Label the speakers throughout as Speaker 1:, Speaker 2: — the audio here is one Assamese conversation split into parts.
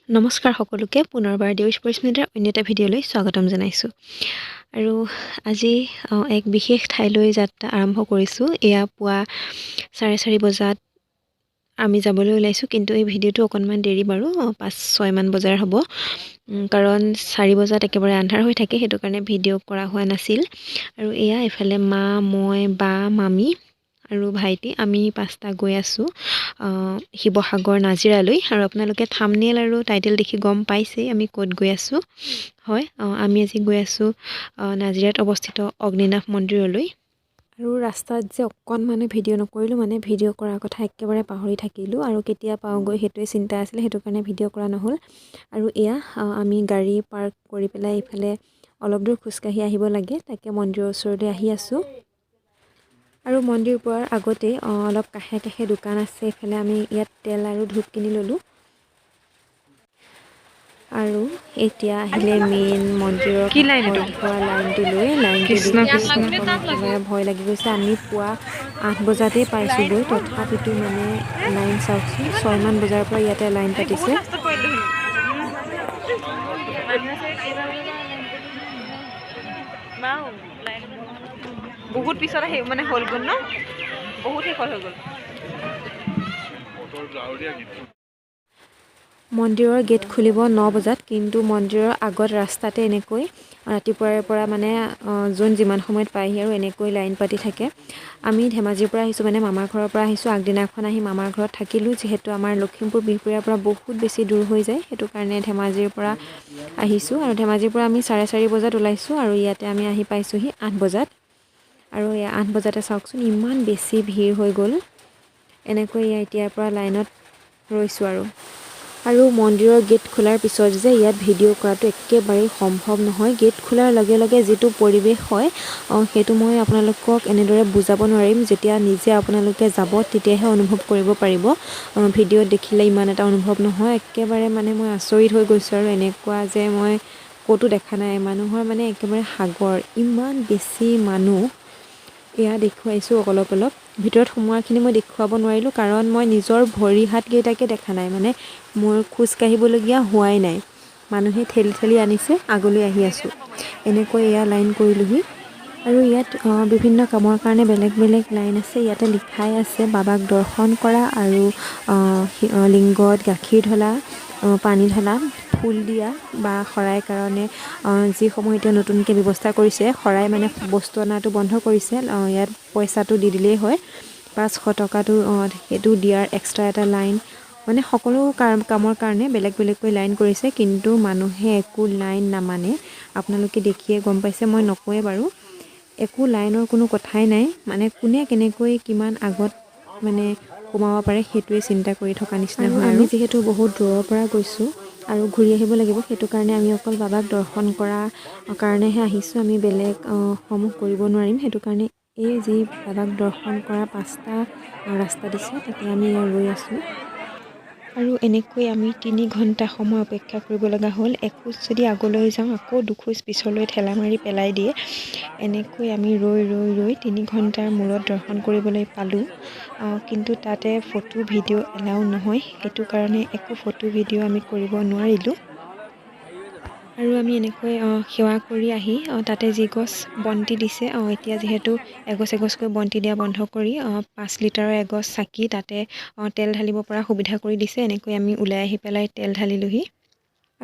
Speaker 1: নমস্কাৰ সকলোকে, পুনৰবাৰ দেউজ পৰিস্মিতাৰ অন্য এটা ভিডিঅ'লৈ স্বাগতম জনাইছোঁ। আৰু আজি এক বিশেষ ঠাইলৈ যাত্ৰা আৰম্ভ কৰিছোঁ। এয়া পুৱা 4:30 বজাত আমি যাবলৈ ওলাইছোঁ, কিন্তু এই ভিডিঅ'টো অকণমান দেৰি বাৰু, 5-6মান বজাৰ হ'ব, কাৰণ 4 বজাত একেবাৰে আন্ধাৰ হৈ থাকে, সেইটো কাৰণে ভিডিঅ' কৰা হোৱা নাছিল। আৰু এয়া এইফালে মা, মই, বা, মামী আৰু ভাইটি, আমি 5টা গৈ আছোঁ শিৱসাগৰ নাজিৰালৈ। আৰু আপোনালোকে থাম্বনেইল আৰু টাইটেল দেখি গম পাইছেই আমি ক'ত গৈ আছোঁ। হয়, আমি আজি গৈ আছোঁ নাজিৰাত অৱস্থিত অগ্নিনাভ মন্দিৰলৈ। আৰু ৰাস্তাত যে অকণমানো ভিডিঅ' নকৰিলোঁ, মানে ভিডিঅ' কৰাৰ কথা একেবাৰে পাহৰি থাকিলোঁ, আৰু কেতিয়া পাওঁগৈ সেইটোৱে চিন্তা আছিলে, সেইটো কাৰণে ভিডিঅ' কৰা নহ'ল। আৰু এয়া আমি গাড়ী পাৰ্ক কৰি পেলাই এইফালে অলপ দূৰ খোজকাঢ়ি আহিব লাগে, তাকে মন্দিৰৰ ওচৰলৈ আহি আছোঁ। আৰু মন্দিৰ পোৱাৰ আগতেই অলপ কাষে কাষে দোকান আছে, এইফালে আমি ইয়াত তেল আৰু ধূপ কিনি ল'লোঁ। আৰু এতিয়া আহিলে মেইন মন্দিৰৰ
Speaker 2: কি লাইন এইটো?
Speaker 1: কাষত হোৱা লাইনটোলৈ। লাইনটো
Speaker 2: কৃষ্ণ,
Speaker 1: দেখি
Speaker 2: কৃষ্ণ।
Speaker 1: একেবাৰে ভয় লাগি গৈছে। আমি পুৱা 8 বজাতেই পাইছোঁগৈ, তথাপিতো মানে লাইন চাওকচোন, 6মান বজাৰ পৰা ইয়াতে লাইন পাতিছে।
Speaker 2: বহুত পিছত আহি মানে হ'ল গ'ল ন, বহুত শেষত হৈ গ'ল।
Speaker 1: মন্দিৰৰ গেট খুলিব 9 বজাত, কিন্তু মন্দিৰৰ আগত ৰাস্তাতে এনেকৈ ৰাতিপুৱাৰে পৰা মানে যোন যিমান সময়ত পায়হি আৰু এনেকৈ লাইন পাতি থাকে। আমি ধেমাজিৰ পৰা আহিছোঁ, মানে মামাৰ ঘৰৰ পৰা আহিছোঁ। আগদিনাখন আহি মামাৰ ঘৰত থাকিলোঁ, যিহেতু আমাৰ লখিমপুৰ বিহপুৰীয়াৰ পৰা বহুত বেছি দূৰ হৈ যায়, সেইটো কাৰণে ধেমাজিৰ পৰা আহিছোঁ। আৰু ধেমাজিৰ পৰা আমি 4:30 বজাত ওলাইছোঁ আৰু ইয়াতে আমি আহি পাইছোঁহি 8 বজাত। আৰু এয়া 8 বজাতে চাওকচোন ইমান বেছি ভিৰ হৈ গ'ল। এনেকৈ এয়া এতিয়াৰ পৰা লাইনত ৰৈছোঁ। আৰু মন্দিৰৰ গেট খোলাৰ পিছত যে ইয়াত ভিডিঅ' কৰাটো একেবাৰেই সম্ভৱ নহয়। গেট খোলাৰ লগে লগে যিটো পৰিৱেশ হয়, সেইটো মই আপোনালোকক এনেদৰে বুজাব নোৱাৰিম। যেতিয়া নিজে আপোনালোকে যাব তেতিয়াহে অনুভৱ কৰিব পাৰিব। ভিডিঅ'ত দেখিলে ইমান এটা অনুভৱ নহয়। একেবাৰে মানে মই আচৰিত হৈ গৈছোঁ, আৰু এনেকুৱা যে মই ক'তো দেখা নাই, মানুহৰ মানে একেবাৰে সাগৰ, ইমান বেছি মানুহ। এয়া দেখুৱাইছোঁ অলপ অলপ, ভিতৰত সোমোৱাখিনি মই দেখুৱাব নোৱাৰিলোঁ, কাৰণ মই নিজৰ ভৰি হাতকেইটাকে দেখা নাই, মানে মোৰ খোজ কাঢ়িবলগীয়া হোৱাই নাই, মানুহে ঠেলি ঠেলি আনিছে, আগলৈ আহি আছোঁ। এনেকৈ এয়া লাইন কৰিলোঁহি। আৰু ইয়াত বিভিন্ন কামৰ কাৰণে বেলেগ বেলেগ লাইন আছে। ইয়াতে লিখাই আছে, বাবাক দৰ্শন কৰা আৰু লিংগত গাখীৰ ঢলা, পানী ঢলা, ফুল দিয়া বা শৰাই কাৰণে যিসমূহ এতিয়া নতুনকৈ ব্যৱস্থা কৰিছে, শৰাই মানে বস্তু অনাটো বন্ধ কৰিছে, ইয়াত পইচাটো দি দিলেই হয়, 500 টকাটো, সেইটো দিয়াৰ এক্সট্ৰা এটা লাইন। মানে সকলো কামৰ কাৰণে বেলেগ বেলেগকৈ লাইন কৰিছে, কিন্তু মানুহে একো লাইন নামানে। আপোনালোকে দেখিয়ে গম পাইছে, মই নকওঁৱে বাৰু, একো লাইনৰ কোনো কথাই নাই। মানে কোনে কেনেকৈ কিমান আগত মানে সোমাব পাৰে সেইটোৱে চিন্তা কৰি থকা নিচিনা হয়। আমি যিহেতু বহুত দূৰৰ পৰা গৈছোঁ আৰু ঘূৰি আহিব লাগিব, সেইটো কাৰণে আমি অকল বাবাক দৰ্শন কৰা কাৰণেহে আহিছোঁ, আমি বেলেগ সমূহ কৰিব নোৱাৰিম। সেইটো কাৰণে এই যি বাবাক দৰ্শন কৰা 5টা ৰাস্তা দিছে, তাতে আমি ৰৈ আছোঁ। আৰু এনেকৈ আমি 3 ঘণ্টা সময় অপেক্ষা কৰিব লগা হ'ল। এখোজ যদি আগলৈ যাওঁ, আকৌ দুখোজ পিছলৈ ঠেলা মাৰি পেলাই দিয়ে। এনেকৈ আমি ৰৈ ৰৈ ৰৈ 3 ঘণ্টাৰ মূৰত দৰ্শন কৰিবলৈ পালোঁ। কিন্তু তাতে ফটো ভিডিঅ' এলাউ নহয়, সেইটো কাৰণে একো ফটো ভিডিঅ' আমি কৰিব নোৱাৰিলোঁ। আৰু আমি এনেকৈ সেৱা কৰি আহি তাতে যি গছ বন্তি দিছে, এতিয়া যিহেতু এগছ এগছকৈ বন্তি দিয়া বন্ধ কৰি 5 লিটাৰৰ এগছ চাকি তাতে তেল ঢালিব পৰা সুবিধা কৰি দিছে, এনেকৈ আমি ওলাই আহি পেলাই তেল ঢালিলোঁহি।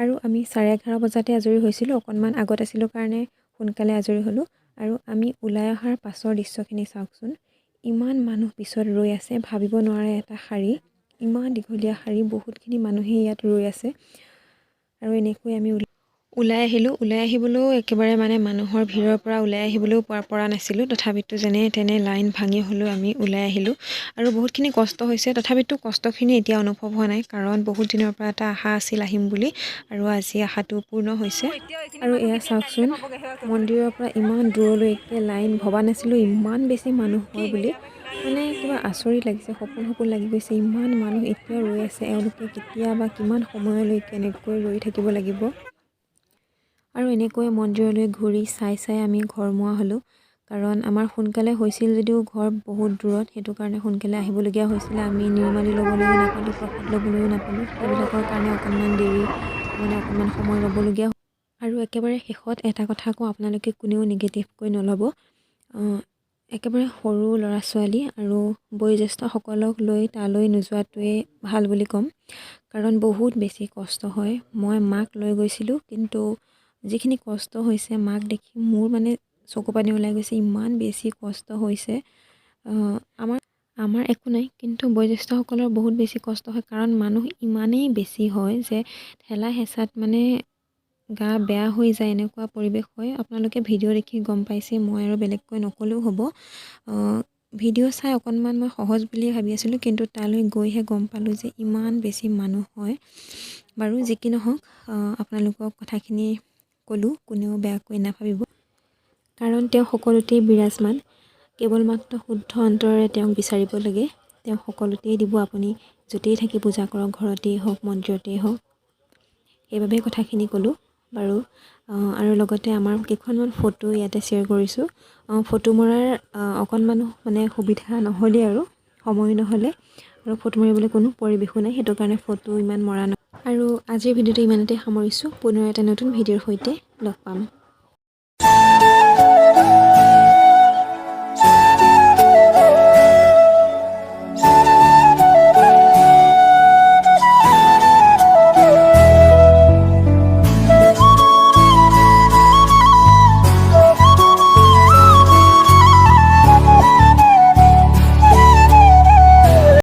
Speaker 1: আৰু আমি 11:30 বজাতে আজৰি হৈছিলোঁ, অকণমান আগত আছিলোঁ কাৰণে সোনকালে আজৰি হ'লোঁ। আৰু আমি ওলাই অহাৰ পাছৰ দৃশ্যখিনি চাওকচোন, ইমান মানুহ পিছত ৰৈ আছে, ভাবিব নোৱাৰে, এটা শাৰী, ইমান দীঘলীয়া শাৰী, বহুতখিনি মানুহেই ইয়াত ৰৈ আছে। আৰু এনেকৈ আমি ওলাই আহিলোঁ। ওলাই আহিবলৈও একেবাৰে মানে মানুহৰ ভিৰৰ পৰা ওলাই আহিবলৈও পৰা নাছিলোঁ, তথাপিতো যেনে তেনে লাইন ভাঙি হ'লেও আমি ওলাই আহিলোঁ। আৰু বহুতখিনি কষ্ট হৈছে, তথাপিতো কষ্টখিনি এতিয়া অনুভৱ হোৱা নাই, কাৰণ বহুত দিনৰ পৰা এটা আশা আছিল আহিম বুলি, আৰু আজি আশাটো পূৰ্ণ হৈছে। আৰু এয়া চাওকচোন, মন্দিৰৰ পৰা ইমান দূৰলৈকে লাইন, ভবা নাছিলোঁ ইমান বেছি মানুহ হয় বুলি, মানে কিবা আচৰিত লাগিছে, সপোন সপোন লাগি গৈছে। ইমান মানুহ এতিয়াও ৰৈ আছে, এওঁলোকে কেতিয়া বা কিমান সময়লৈকে এনেকৈ ৰৈ থাকিব লাগিব। আৰু এনেকৈ মন্দিৰলৈ ঘূৰি চাই চাই আমি ঘৰমুৱা হ'লোঁ। কাৰণ আমাৰ সোনকালে হৈছিল যদিও ঘৰ বহুত দূৰত, সেইটো কাৰণে সোনকালে আহিবলগীয়া হৈছিলে। আমি নিৰ্মালি ল'বলৈও নাপালোঁ, প্ৰসাদ ল'বলৈও নাপালোঁ। সেইবিলাকৰ কাৰণে অকণমান দেৰি, মানে অকণমান সময় ৰ'বলগীয়া। আৰু একেবাৰে শেষত এটা কথা কওঁ, আপোনালোকে কোনেও নিগেটিভকৈ নল'ব। একেবাৰে সৰু ল'ৰা ছোৱালী আৰু বয়োজ্যেষ্ঠসকলক লৈ তালৈ নোযোৱাটোৱেই ভাল বুলি ক'ম, কাৰণ বহুত বেছি কষ্ট হয়। মই মাক লৈ গৈছিলোঁ, কিন্তু যিখিনি কষ্ট হৈছে মাক দেখি মোৰ মানে চকু পানী ওলাই গৈছে, ইমান বেছি কষ্ট হৈছে। আমাৰ একো নাই, কিন্তু বয়োজ্যেষ্ঠসকলৰ বহুত বেছি কষ্ট হয়, কাৰণ মানুহ ইমানেই বেছি হয় যে ঠেলা হেঁচাত মানে গা বেয়া হৈ যায়, এনেকুৱা পৰিৱেশ হয়। আপোনালোকে ভিডিঅ' দেখি গম পাইছে, মই আৰু বেলেগকৈ নক'লেও হ'ব। ভিডিঅ' চাই অকণমান মই সহজ বুলিয়ে ভাবি আছিলোঁ, কিন্তু তালৈ গৈহে গম পালোঁ যে ইমান বেছি মানুহ হয়। বাৰু যি কি নহওক, আপোনালোকক কথাখিনি ক'লোঁ, কোনেও বেয়াকৈ নাভাবিব, কাৰণ তেওঁ সকলোতেই বিৰাজমান। কেৱল মাত্ৰ শুদ্ধ অন্তৰেৰে তেওঁক বিচাৰিব লাগে, তেওঁ সকলোতেই দিব। আপুনি য'তেই থাকি পূজা কৰক, ঘৰতেই হওক, মন্দিৰতেই হওক। সেইবাবেই কথাখিনি ক'লোঁ বাৰু। আৰু লগতে আমাৰ কেইখনমান ফটো ইয়াতে শ্বেয়াৰ কৰিছোঁ। ফটো মৰাৰ অকণমানো মানে সুবিধা নহ'লে আৰু সময়ো নহ'লে আৰু ফটো মাৰিবলৈ কোনো পৰিৱেশো নাই, সেইটো কাৰণে ফটো ইমান মৰা নাই। আৰু আজিৰ ভিডিঅ'টো ইমানতে সামৰিছোঁ। পুনৰ এটা নতুন ভিডিঅ'ৰ সৈতে লগ পাম।